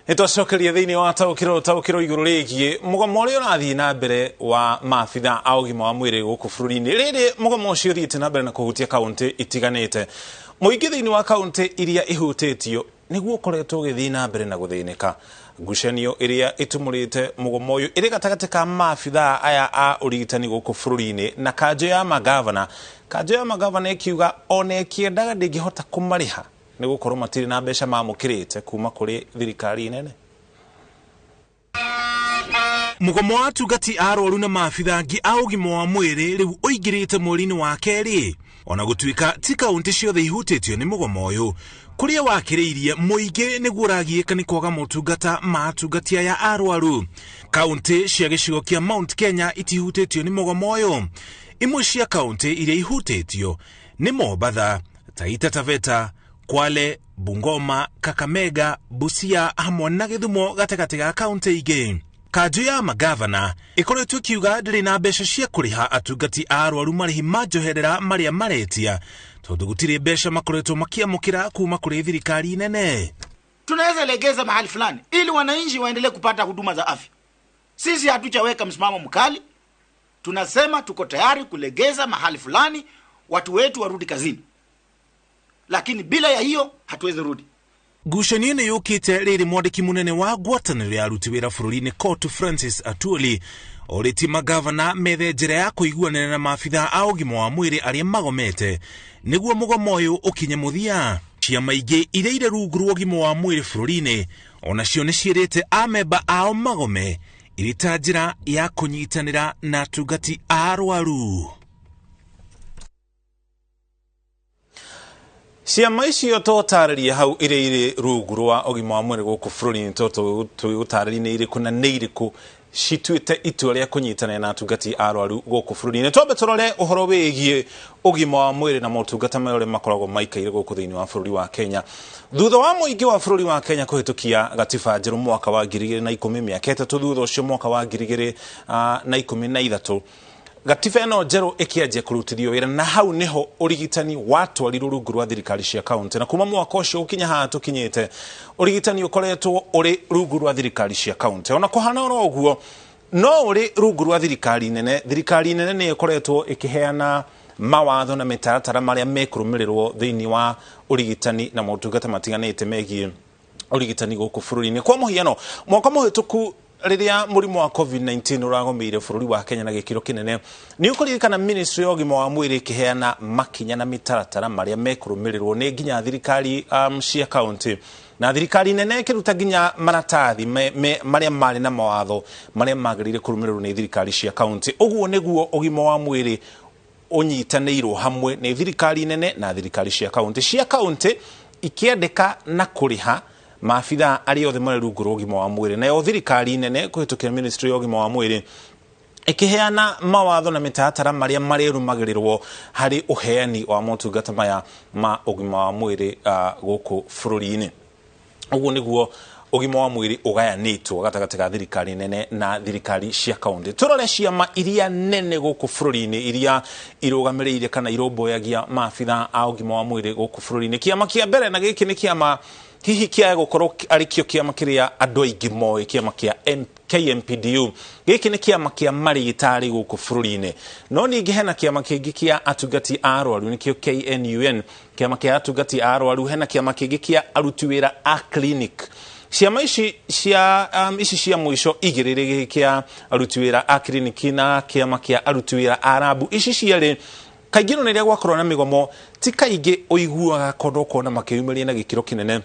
Nĩ twacokeria thĩinĩ wa taũkĩrwo taũkĩrwo igũrũ rĩgiĩ mũgomo ũrĩa ũrathiĩ na mbere wa maabitha a ũgima wa mwĩrĩ gũkũ bũrũri-inĩ. Rĩrĩ mũgomo ũcio ũthiĩte na mbere na kũhutia kaũntĩ itiganĩte. Mũingĩ thĩinĩ wa kaũntĩ iria ihutĩtio nĩguo ũkoretwo ũgĩthiĩ na mbere na gũthĩnĩka. Ngucanio ĩrĩa ĩtumũrĩte mũgomo ũyũ ĩrĩ gatagatĩ ka maabitha aya a ũrigitani gũkũ bũrũri-inĩ na kanjũ ya magavana. Kanjũ ya magavana ĩkiuga ona ĩkĩendaga ndĩngĩhota kũmarĩha nĩ gũkorwo matirĩ na mbeca mamũkĩrĩte kuma kũrĩ thirikari nene. Mũgomo wa atungati a arwaru na maabitha angĩ a ũgima wa mwĩrĩ rĩu ũingĩrĩte mweri-inĩ wa kerĩ. Ona gũtuĩka ti kaũntĩ ciothe ihutĩtio nĩ mũgomo ũyũ, kũrĩa wakĩrĩirie mũingĩ nĩguo ũragiĩka nĩ kwaga motungata ma atungati aya a arwaru. Kaũntĩ cia gĩcigo kĩa Mount Kenya itihutĩtio nĩ mũgomo ũyũ. Imwe cia kaũntĩ iria ihutĩtio nĩ Mombatha, Taita Taveta, Kwale, Bungoma, Kakamega, Busia hamwe na Gĩthumo gatagatĩ ga kaũntĩ ingĩ. Kanjũ ya magavana ĩkoretwo ĩkiuga ndĩrĩ na mbeca cia kũrĩha atungati a arwaru marĩhi ma njoherera marĩa maretia tondũ gũtirĩ mbeca makoretwo makĩamũkĩra kuma kũrĩ thirikari nene. Tunaweza legeza mahali fulani ili wananchi waendelee kupata huduma za afya. Sisi hatujaweka msimamo mkali, tunasema tuko tayari kulegeza mahali fulani, watu wetu warudi kazini, lakini bila ya hiyo hatuwezi rudi. Ngucanio nĩ yũkĩte rĩrĩ mwandĩki mũnene wa ngwatanĩro ya aruti wĩra bũrũri-inĩ COTU Francis Atwoli orĩtie magavana methe njĩra ya kũiguanĩra na maabitha a ũgima wa mwĩrĩ arĩa magomete nĩguo mũgomo ũyũ ũkinye mũthia. Ciama ingĩ iria irĩ rungu rwa ũgima wa mwĩrĩ bũrũri-inĩ onacio nĩ ciĩrĩte amemba ao magome ĩrĩ ta njĩra ya kũnyitanĩra na atungati a arwaru. Ciama icio tũtarĩrie hau iria irĩ rungu rwa ũgima wa mwĩrĩ gũkũ bũrũri-inĩ tũgĩgũtarĩria nĩ irĩkũ na nĩ irĩkũ cituĩte itua rĩa kũnyitanĩra na atungati a arwaru gũkũ bũrũri-inĩ. Twambe tũrore ũhoro wĩgiĩ ũgima wa mwĩrĩ na motungata marĩa ũrĩa makoragwo maikaire gũkũ thĩinĩ wa bũrũri wa Kenya. Thutha wa mũingĩ wa bũrũri wa Kenya kũhĩtũkia gatiba njerũ mwaka wa 2010, mĩaka 3 thutha ũcio mwaka wa 2013, gatiba ĩno njerũ ĩkĩanjia kũrutithio wĩra, na hau nĩho ũrigitani watwarirwo rungu rwa thirikari cia kaũntĩ, na kuma mwaka ũcio gũkinya haha tũkinyĩte ũrigitani ũkoretwo ũrĩ rungu rwa thirikari cia kaũntĩ. Ona kũhana oro ũguo, no ũrĩ rungu rwa thirikari nene. Thirikari nene nĩ ĩkoretwo ĩkĩheana mawatho na mĩtaratara marĩa mekũrũmĩrĩrwo thĩinĩ wa ũrigitani na motungata matiganĩte megiĩ ũrigitani gũkũ bũrũri-inĩ. Kwa mũhiano, mwaka mũhĩtũku rĩrĩa mũrimũ wa COVID-19 ũragomeire bũrũri wa Kenya na gĩkĩro kĩnene, nĩ ũkũririkana Ministry ya ũgima wa mwĩrĩ ĩkĩheana makinya na mĩtaratara marĩa mekũrũmĩrĩrwo nĩ nginya thirikari cia kaũntĩ, na thirikari nene ĩkĩruta nginya maratathi marĩa marĩ na mawatho marĩa magĩrĩire kũrũmĩrĩrwo nĩ thirikari cia kaũntĩ. Ũguo nĩguo ũgima wa mwĩrĩ ũnyitanĩirwo hamwe nĩ thirikari nene na thirikari cia kaũntĩ. Cia kaũntĩ ikĩandĩka na kũrĩha maabitha arĩa othe marĩ rungu rwa ũgima wa mwĩrĩ, nayo thirikari nene kũhĩtũkĩra Ministry ya ũgima wa mwĩrĩ ĩkĩheana mawatho na mĩtaratara marĩa marĩrũmagĩrĩrwo harĩ ũheani wa motungata maya ma ũgima wa mwĩrĩ gũkũ bũrũri-inĩ. Ũguo nĩguo ũgima wa mwĩrĩ ũgayanĩtwo gatagatĩ ga thirikari nene na thirikari cia kaũntĩ. Tũrore ciama iria nene gũkũ bũrũri-inĩ iria irũgamĩrĩire kana irũmbũyagia maabitha a ũgima wa mwĩrĩ gũkũ bũrũri-inĩ. Kĩama kĩa mbere, na gĩkĩ nĩ kĩama hihi kĩa gũkorwo arĩ kĩo kĩama kĩrĩa andũ aingĩ moĩ, kĩama kĩa KMPDU. Gĩkĩ nĩ kĩama kĩa marĩgĩtarĩ gũkũ bũrũri-inĩ. No ningĩ hena kĩama kĩngĩ kĩa atungati a arwaru, nĩkĩo KNUN, kĩama kĩa atungati a arwaru. Hena kĩama kĩngĩ kĩa aruti wĩra a clinic. Ciama ici cia ici cia mũico igĩrĩ, gĩkĩ kĩa aruti wĩra a clinic na kĩama kĩa aruti wĩra a rabu, ici cierĩ kaingĩ no rĩrĩa gwakorwo na mĩgomo ti kaingĩ ũiguaga kũndũ ũkona makĩyumĩria na gĩkĩro kĩnene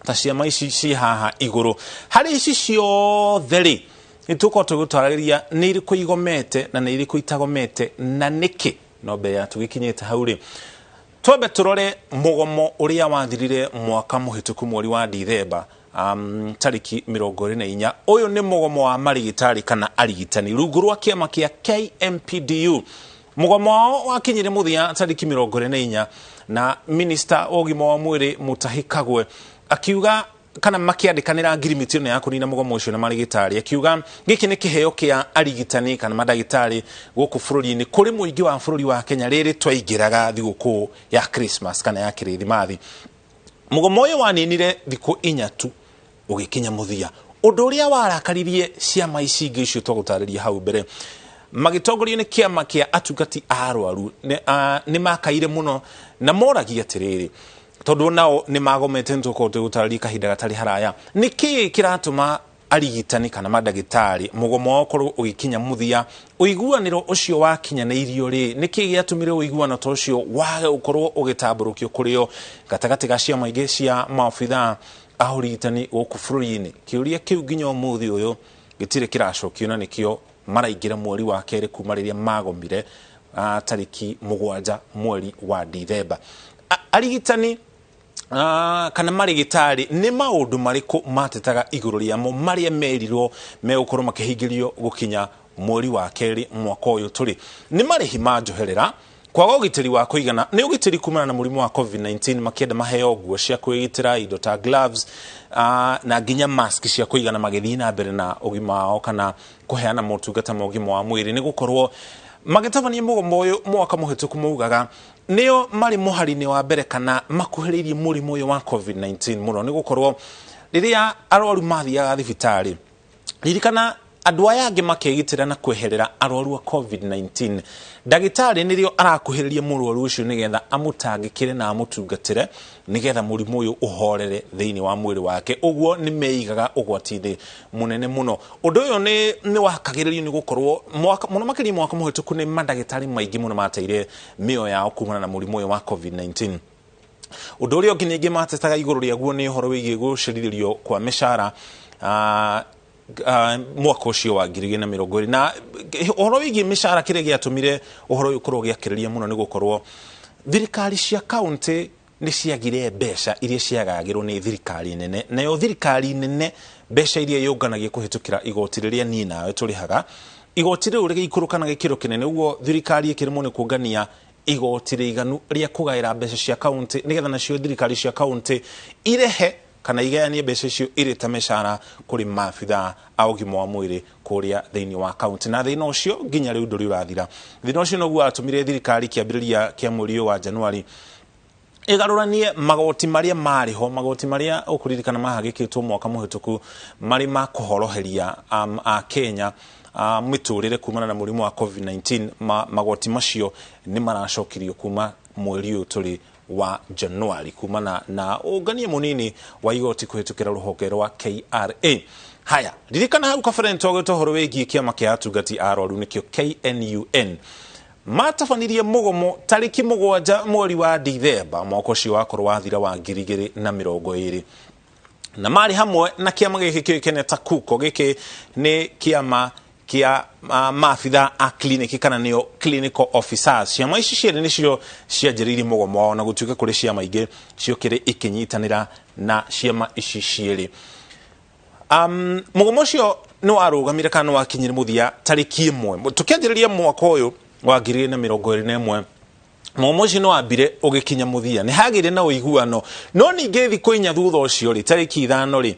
ta ciama ici ci haha igũrũ. Harĩ ici ciothe rĩ, nĩ tũkorwo tũgĩtarĩria nĩ irĩkũ igomete na nĩ irĩkũ itagomete na nĩkĩ. No mbere ya tũgĩkinyĩte hau rĩ, twambe tũrore mũgomo ũrĩa wathirire mwaka mũhĩtũku mweri wa Dithemba tarĩki 24. Ũyũ nĩ mũgomo wa marigitari kana arigitani rungu rwa kĩama kĩa KMPDU. Mũgomo wao wakinyire mũthia tarĩki 24, na minista wa ũgima wa mwĩrĩ Mutahi Kagwe akiuga kana makĩandĩkanĩra ngirimiti ĩno ya kũnina mũgomo ũcio na marigitari, akiuga gĩkĩ nĩ kĩheo kĩa arigitani kana mandagĩtarĩ gũkũ bũrũri-inĩ kũrĩ mũingĩ wa bũrũri wa Kenya rĩrĩ twaingĩraga thigũkũ ya Christmas kana ya kĩrĩthimathi. Mũgomo ũyũ waninire thikũ 4 tu, Ũgĩkinya mũthia. Ũndũ ũrĩa warakaririe ciama ici ingĩ icio twagũtarĩria hau mbere, magĩtongorio nĩ kĩama kĩa atungati a arwaru, nĩ makaire mũno na moragia atĩrĩrĩ, tondũ nao nĩ magomete, nĩ tũkorwo tũgũtarĩria kahinda gatarĩ haraya, nĩ kĩĩ kĩratũma arigitani kana mandagĩtarĩ mũgomo wao ũkorwo ũgĩkinya mũthia? Ũiguanĩro ũcio wakinyanĩirio rĩ, nĩ kĩĩ gĩatũmire ũiguano ta ũcio wage gũkorwo ũgĩtambũrũkio kũrĩo gatagatĩ ga ciama ingĩ cia maobithaa a ũrigitani gũkũ bũrũri-inĩ? Kĩũria kĩu nginya ũmũthĩ ũyũ gĩtirĩ kĩracokio, na nĩkĩo maraingĩra mweri wa kerĩ kuma rĩrĩa magomire tarĩki 7 mweri wa Dithemba. Arigitani kana marĩgĩtarĩ nĩ maũndũ marĩkũ matetaga igũrũ rĩamo marĩa merirwo megũkorwo makĩhingĩrio gũkinya mweri wa kerĩ mwaka ũyũ tũrĩ? Nĩ marĩhi ma njoherera, kwaga ũgitĩri wa kũigana, nĩ ũgitĩri kumana na mũrimũ wa COVID-19, makĩenda maheo nguo cia kwĩgitĩra, indo ta gloves na nginya mask cia kũigana magĩthiĩ na mbere na ũgima wao kana kũheana motungata ma ũgima wa mwĩrĩ, nĩ gũkorwo magĩtabania mũgomo ũyũ mwaka mũhĩtũku maugaga nĩo marĩ mũhari-inĩ wa mbere kana makuhĩrĩirie mũrimũ ũyũ wa COVID-19 mũno, nĩ gũkorwo rĩrĩa arwaru mathiaga thibitarĩ, ririkana andũ aya angĩ makegitĩra na kweherera arwaru a COVID-19, ndagĩtarĩ nĩrĩo arakuhĩrĩria mũrwaru ũcio nĩgetha amũtangĩkĩre na amũtungatĩre nĩgetha mũrimũ ũyũ ũhorere thĩinĩ wa mwĩrĩ wake. Ũguo nĩ meigaga ũgwati-inĩ mũnene mũno. Ũndũ ũyũ nĩ wakagĩrĩrio nĩ gũkorwo mũno makĩria mwaka mũhĩtũku nĩ mandagĩtarĩ maingĩ mũno mateire mĩoyo yao kumana na mũrimũ ũyũ wa COVID-19. Ũndũ ũrĩa ũngĩ ningĩ matetaga igũrũ rĩaguo nĩ ũhoro wĩgiĩ gũcerithĩrio kwa mĩcara mwaka ũcio wa 2020. Na ũhoro wĩgiĩ mĩcara, kĩrĩa gĩatũmire ũhoro ũyũ ũkorwo ũgĩakĩrĩria mũno nĩ gũkorwo thirikari cia kaunti nĩ ciagire mbeca iria ciagagĩrwo nĩ thirikari nene, nayo thirikari nene mbeca iria yũnganagia kũhĩtũkĩra igoti rĩrĩa niĩ nawe tũrĩhaga, igoti rĩu rĩgĩikũrũka na gĩkĩro kĩnene. Ũguo thirikari ĩkĩremwo nĩ kũngania igoti rĩiganu rĩa kũgaĩra mbeca cia kaunti nĩgetha nacio thirikari cia kaunti irehe kana igayanie mbeca icio irĩ ta mĩcara kũrĩ maabithaa a ũgima wa mwĩrĩ kũrĩa thĩinĩ wa kaunti. Na thĩna ũcio nginya rĩu ndũrĩ ũrathira. Thĩna ũcio noguo watũmire thirikari kĩambĩrĩria kĩa mweri ũyũ wa Januari ĩgarũranie magoti marĩa marĩ ho, magoti marĩa ũkũririkana mahagĩkĩtwo mwaka mũhĩtũku marĩ ma kũhoroheria a Kenya mĩtũrĩre kumana na mũrimũ wa COVID-19. Magoti macio nĩ maracokirio kuma mweri ũyũ tũrĩ wa Januari kumana na ũngania mũnini wa igoti kũhĩtũkĩra rũhonge rwa KRA. Haya, ririkana hau kabere nĩtwagwĩte ũhoro wĩgiĩ kĩama kĩa atungati a arwaru, nĩkĩo KNUN. Matabanirie mũgomo tarĩki 7 mweri wa Dithemba mwaka ũcio wakorwo wathira wa 2020, na marĩ hamwe na kĩama gĩkĩ kĩũĩkaine ta KUKO. Gĩkĩ nĩ kĩama kĩa maabithaa a clinic kana nĩo clinical officers. Ciama ici cierĩ nĩcio cianjĩrĩirie mũgomo wao, na gũtuĩka kũrĩ ciama ingĩ ciokire ikĩnyitanĩra na ciama ici cierĩ. Mũgomo ũcio nĩ warũgamire kana nĩ wakinyire mũthia tarĩki 1 tũkĩanjĩrĩria mwaka ũyũ wa 2021. Mũgomo ũcio nĩ wambire ũgĩkinya mũthia, nĩ hagĩire na ũiguano, no ningĩ thikũ 4 thutha ũcio rĩ, tarĩki 5 rĩ,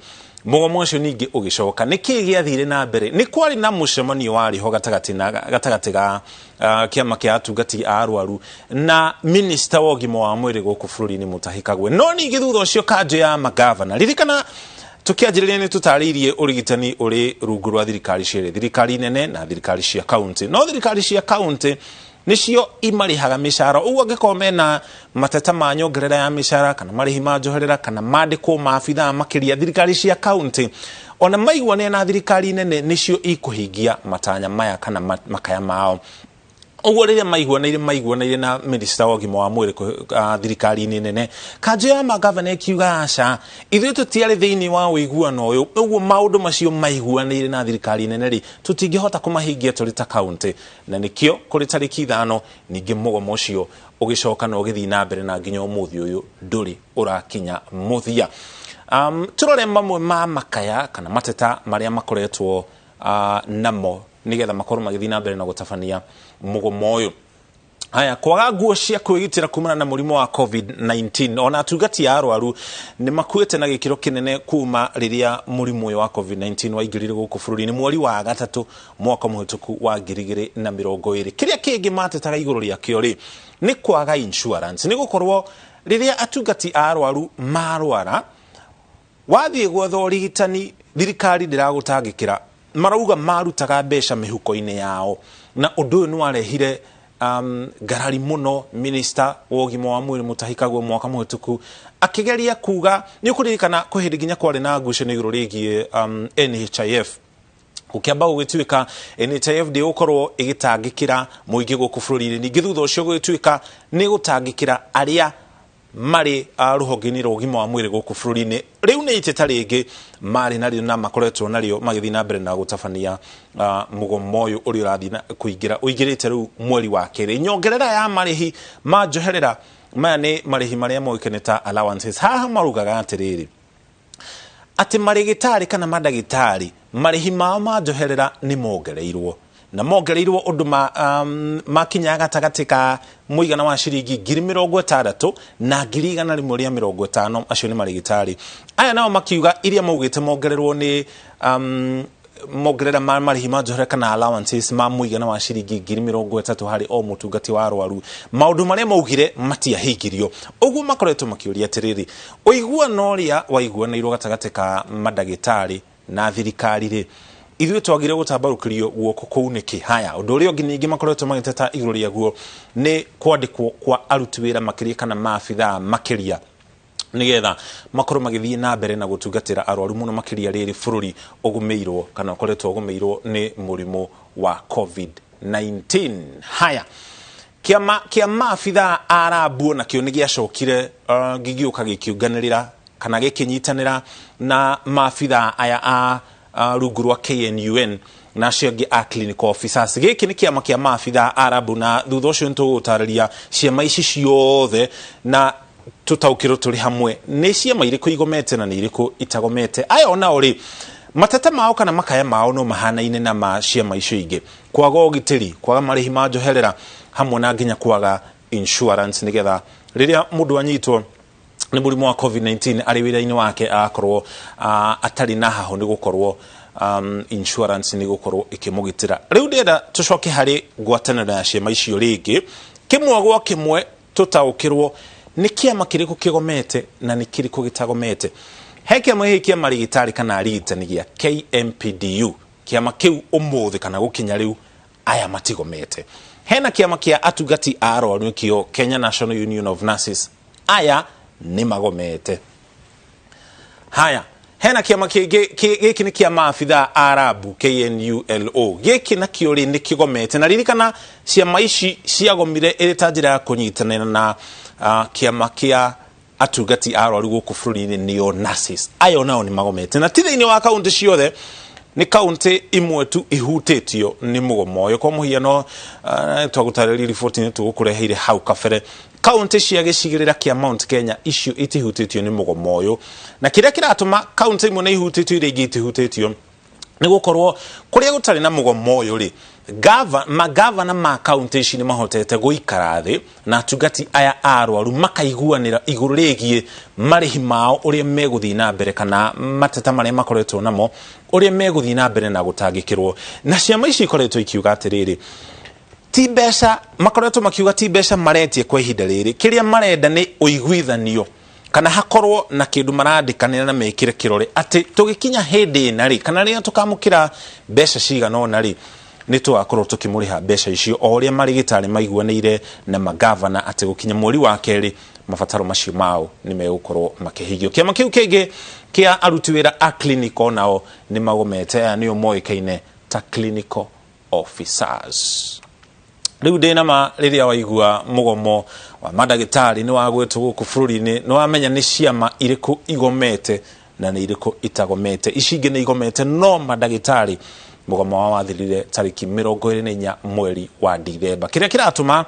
mũgomo ũcio ningĩ ũgĩcoka. Nĩ kĩĩ gĩathire na mbere? Nĩ kwarĩ na mũcemanio warĩ ho gatagatĩ ga kĩama kĩa atungati a arwaru na minista wa ũgima wa mwĩrĩ gũkũ bũrũri-inĩ Mutahi Kagwe. No ningĩ thutha ũcio kanjũ ya magavana, ririkana tũkĩanjĩrĩria nĩ tũtarĩirie ũrigitani ũrĩ rungu rwa thirikari cierĩ, thirikari nene na thirikari cia kaunti. No thirikari cia kaunti nĩcio imarĩhaga mĩcara, ũguo angĩkorwo mena mateta ma nyongerera ya mĩcara kana marĩhi ma njoherera kana mandĩkwo maabithaa makĩria, thirikari cia kaunti ona maiguanĩra na thirikari nene nĩcio ikũhingia matanya maya kana makaya mao. Ũguo rĩrĩa maiguanĩire na minista wa ũgima wa mwĩrĩ thirikari-inĩ nene, kanjũ ya magavana ĩkiuga aca, ithuĩ tũtiarĩ thĩinĩ wa ũiguano ũyũ, ũguo maũndũ macio maiguanĩire na thirikari nene rĩ, tũtingĩhota kũmahingia tũrĩ ta kaunti. Na nĩkĩo kũrĩ tarĩki 5 ningĩ mũgomo ũcio ũgĩcoka na ũgĩthiĩ na mbere na nginya ũmũthĩ ũyũ ndũrĩ ũrakinya mũthia. Tũrore mamwe ma makaya kana mateta marĩa makoretwo namo nĩgetha makorwo magĩthiĩ na mbere na gũtabania mũgomo ũyũ. Haya, kwaga nguo cia kwĩgitĩra kumana na mũrimũ wa COVID-19. Ona atungati a arwaru nĩ makuĩte na gĩkĩro kĩnene kuma rĩrĩa mũrimũ ũyũ wa COVID-19 waingĩrire gũkũ bũrũri-inĩ mweri wa gatatũ mwaka mũhĩtũku wa 2020. Kĩrĩa kĩngĩ matetaga igũrũ rĩakĩo rĩ, nĩ kwaga insurance. Nĩ gũkorwo rĩrĩa atungati a arwaru marwara, Wathiĩ gwetha ũrigitani, thirikari ndĩragũtangĩkĩra. Marauga marutaga mbeca mĩhuko-inĩ yao, na ũndũ ũyũ nĩ warehire ngarari mũno. Minister wa ũgima wa mwĩrĩ Mutahi Kagwe mwaka mũhĩtũku akĩgeria kuga, nĩ ũkũririkana kwĩ hĩndĩ nginya kwarĩ na ngucanio igũrũ rĩgiĩ NHIF, gũkĩamba gũgĩtuĩka NHIF ndĩgũkorwo ĩgĩtangĩkĩra mũingĩ gũkũ bũrũri-inĩ, ningĩ thutha ũcio gũgĩtuĩka nĩ gũtangĩkĩra arĩa marĩ rũhonge-inĩ rwa ũgima wa mwĩrĩ gũkũ bũrũri-inĩ. Rĩu nĩ iteta rĩngĩ marĩ narĩo na makoretwo narĩo magĩthiĩ na mbere na gũtabania mũgomo ũyũ ũrĩa ũrathiĩ na kũingĩra, ũingĩrĩte rĩu mweri wa kerĩ. Nyongerera ya marĩhi ma njoherera, maya nĩ marĩhi marĩa moĩkaine ta allowances. Haha marugaga atĩrĩrĩ, atĩ marĩgĩtarĩ kana mandagĩtarĩ marĩhi mao ma njoherera nĩ mongereirwo, na mongereirwo ũndũ makinya gatagatĩ ka mũigana wa ciringi 60,000 na 150,000. Acio nĩ marĩgĩtarĩ. Aya nao makiuga iria maugĩte mongererwo nĩ mongerera ma marĩhi ma njoherera kana allowances ma mũigana wa ciringi 30,000 harĩ o mũtungati wa arwaru, maũndũ marĩa maugire matiahingirio. Ũguo makoretwo makĩũria atĩrĩrĩ, ũiguano ũrĩa waiguanĩirwo gatagatĩ ka mandagĩtarĩ na thirikari rĩ, ithuĩ twagire gũtambarũkĩrio guoko kũu nĩkĩ? Haya, ũndũ ũrĩa ũngĩ ningĩ makoretwo magĩteta igũrũ rĩaguo nĩ kwandĩkwo kwa aruti wĩra makĩria kana maabithaa makĩria, nigetha makorwo magĩthiĩ na mbere na gũtungatĩra arwaru mũno makĩria rĩrĩ bũrũri ũgũmĩirwo kana ũkoretwo ũgũmĩirwo nĩ mũrimũ wa COVID-19. Haya, kĩama kĩa maabithaa a rambu onakĩo nĩ gĩacokire gĩgĩũka gĩkiunganĩrĩra kana gĩkĩnyitanĩra na maabithaa aya a rungu rwa KNUN na acio angĩ a clinical officers. Gĩkĩ nĩ kĩama kĩa maabithaa a rambu, na thutha ũcio nĩ tũgũtarĩria ciama ici ciothe na tũtaũkĩrwo tũrĩ hamwe nĩ ciama irĩkũ igomete na nĩ irĩkũ itagomete. Aya onao rĩ, mateta mao kana makaya mao no mahanaine na ma ciama icio ingĩ: kwaga ũgitĩri, kwaga marĩhi ma njoherera, hamwe na nginya kwaga insurance, nĩgetha rĩrĩa mũndũ anyitwo nĩ mũrimũ wa COVID-19 arĩ wĩra-inĩ wake agakorwo atarĩ na hahũ nĩ gũkorwo insurance nĩ gũkorwo ĩkĩmũgitĩra. Rĩu ndĩrenda tũcoke harĩ ngwatanĩro ya ciama icio rĩngĩ, kĩmwe gwa kĩmwe, tũtaũkĩrwo nĩ kĩama kĩrĩkũ kĩgomete na nĩ kĩrĩkũ gĩtagomete. He kĩama gĩkĩ kĩa marĩgĩtarĩ kana arigitani gĩa KMPDU, kĩama kĩu ũmũthĩ kana gũkinya rĩu aya matigomete. Hena kĩama kĩa atungati a arwaru, nĩkĩo Kenya National Union of Nurses, aya nĩ magomete. Haya, hena kĩama kĩngĩ, gĩkĩ nĩ kĩa maabithaa a rambu, KNULO, gĩkĩ nakĩo rĩ nĩ kĩgomete. Na ririkana ciama ici ciagomire ĩrĩ ta njĩra ya kũnyitanĩra na kĩama kĩa atungati a arwaru gũkũ bũrũri-inĩ, nĩo nurses. Aya nao nĩ magomete, na ti thĩinĩ wa kaunti ciothe, nĩ kaunti imwe tu ihutĩtio nĩ mũgomo ũyũ. Kwa mũhiano, twagũtarĩria riboti-inĩ tũgũkũreheire hau kabere, kaunti cia gĩcigĩrĩra kĩa Mount Kenya icio itihutĩtio nĩ mũgomo ũyũ. Na kĩrĩa kĩratũma kaunti imwe nĩ ihutĩtio, iria ingĩ itihutĩtio, nĩ gũkorwo kũrĩa gũtarĩ na mũgomo ũyũ rĩ, magavana ma kaunti ici nĩ mahotete gũikara thĩ na atungati aya a arwaru makaiguanĩra igũrũ rĩgiĩ marĩhi mao ũrĩa megũthiĩ na mbere, kana mateta marĩa makoretwo namo ũrĩa megũthiĩ na mbere na gũtangĩkĩrwo. Na ciama ici ikoretwo ikiuga atĩrĩrĩ, ti mbeca makoretwo makiuga, ti mbeca maretie kwa ihinda rĩrĩ, kĩrĩa marenda nĩ ũiguithanio kana hakorwo na kĩndũ marandĩkanĩra na mekĩre kĩrore atĩ tũgĩkinya hĩndĩ ĩna rĩ, kana rĩrĩa tũkamũkĩra mbeca cigana ũna rĩ, nĩ tũgakorwo tũkĩmũrĩha mbeca icio, o ũrĩa marĩgĩtarĩ maiguanĩire na magavana atĩ gũkinya mweri wa kerĩ mabataro macio mao nĩ megũkorwo makĩhingio. Kĩama kĩu kĩngĩ kĩa aruti wĩra a clinic onao nĩ magomete, aya nĩo moĩkaine ta clinical officers. Rĩu ndĩ nama rĩrĩa waigua mũgomo wa mandagĩtarĩ nĩ wagwetwo gũkũ bũrũri-inĩ, nĩ wamenya nĩ ciama irĩkũ igomete na nĩ irĩkũ itagomete. Ici ingĩ nĩ igomete, no mandagĩtarĩ mũgomo wao wathirire tarĩki 24 mweri wa Dithemba. Kĩrĩa kĩratũma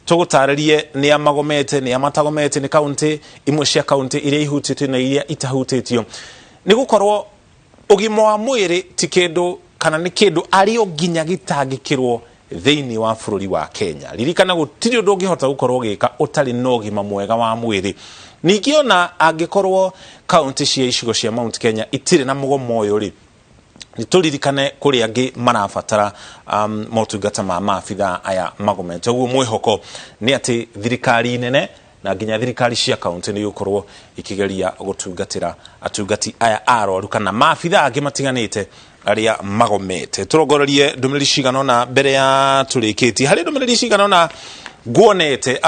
tũgũtarĩrie nĩ a magomete, nĩ a matagomete, nĩ kaunti imwe cia kaunti iria ihutĩtio na iria itahutĩtio, nĩ gũkorwo ũgima wa mwĩrĩ ti kĩndũ kana nĩ kĩndũ arĩ o nginya gĩtangĩkĩrwo thĩinĩ wa bũrũri wa Kenya. Ririkana gũtirĩ ũndũ ũngĩhota gũkorwo ũgĩka ũtarĩ na ũgima mwega wa mwĩrĩ. Ningĩ ona angĩkorwo kaunti cia icigo cia Mount Kenya itirĩ na mũgomo ũyũ rĩ, nĩ tũririkane kũrĩ angĩ marabatara motungata ma maabithaa aya magomete. Ũguo mwĩhoko nĩ atĩ thirikari nene Na nginya thirikari cia kaunti nĩ igũkorwo ikĩgeria gũtungatĩra atungati aya a arwaru kana maabitha angĩ matiganĩte arĩa magomete. Tũrongorerie ndũmĩrĩri cigana ũna mbere ya tũrĩkĩtie. Harĩ ndũmĩrĩri cigana ũna nguonete.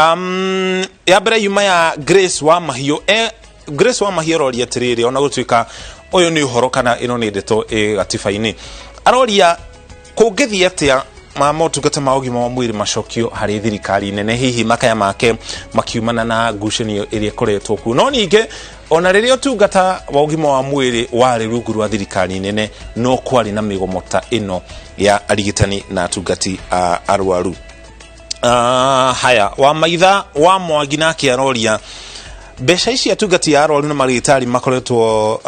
Ya mbere yuma ya Grace wa Mahiũ. Grace wa Mahiũ aroria atĩrĩrĩ, ona gũtuĩka ũyũ nĩ ũhoro kana ĩno nĩ ndeto ĩ gatiba-inĩ, aroria kũngĩthiĩ atĩa ma motungata ma ũgima wa mwĩrĩ macokio harĩ thirikari nene, hihi makaya make makiumana na ngucanio ĩrĩa ĩkoretwo kuo. No ningĩ ona rĩrĩa ũtungata wa ũgima wa mwĩrĩ warĩ rungu rwa thirikari nene, no kwarĩ na mĩgomo ta ĩno ya arigitani na atungati a arwaru. Haya, wa maitha wa Mwangi nake aroria mbeca ici atungati a arwaru na marigitari makoretwo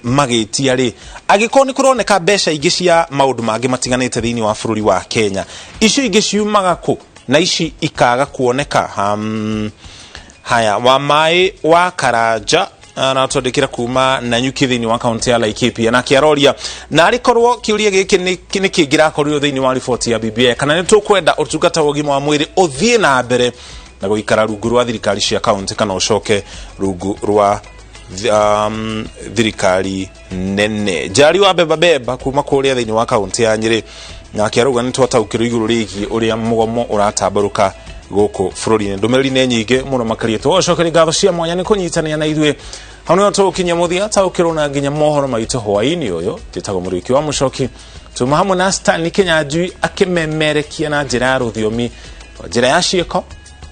magĩtia rĩ, angĩkorwo nĩ kũroneka mbeca ingĩ cia maũndũ mangĩ matiganĩte thĩinĩ wa bũrũri wa Kenya, icio ingĩ ciumaga kũ na ici ikaga kuoneka? Haya, wa maĩ wa Karanja aratwandĩkĩra kuma Nanyuki thĩinĩ wa kaunti ya Laikipia, nake aroria na arĩ korwo kĩũria gĩkĩ nĩ kĩngĩrakorirwo thĩinĩ wa riboti ya BBI, kana nĩ tũkwenda ũtungata wa ũgima wa mwĩrĩ ũthiĩ na mbere na gũikara rungu rwa thirikari cia kaunti kana ũcoke rungu rwa thirikari nene. Njari wa Beba Beba kuma kũrĩa thĩinĩ wa kaunti ya Nyĩrĩ nake arauga nĩ twataũkĩrwo igũrũ rĩgiĩ ũrĩa mũgomo ũratambarũka gũkũ bũrũri-inĩ. Ndũmĩrĩri nĩ nyingĩ mũno makĩria, tũgacokeria ngatho cia mwanya nĩ kũnyitanĩra na ithuĩ. Hau nĩho tũgũkinyia mũthia taũkĩrwo na nginya mohoro maitũ hwaĩ-inĩ ũyũ. Njĩtagwo Mũrĩki wa Mũcoki, tuma hamwe na Stanley Kinyanjui akĩmemerekia na njĩra ya rũthiomi, njĩra ya ciĩko.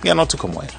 Gĩa na ũtukũ mwega.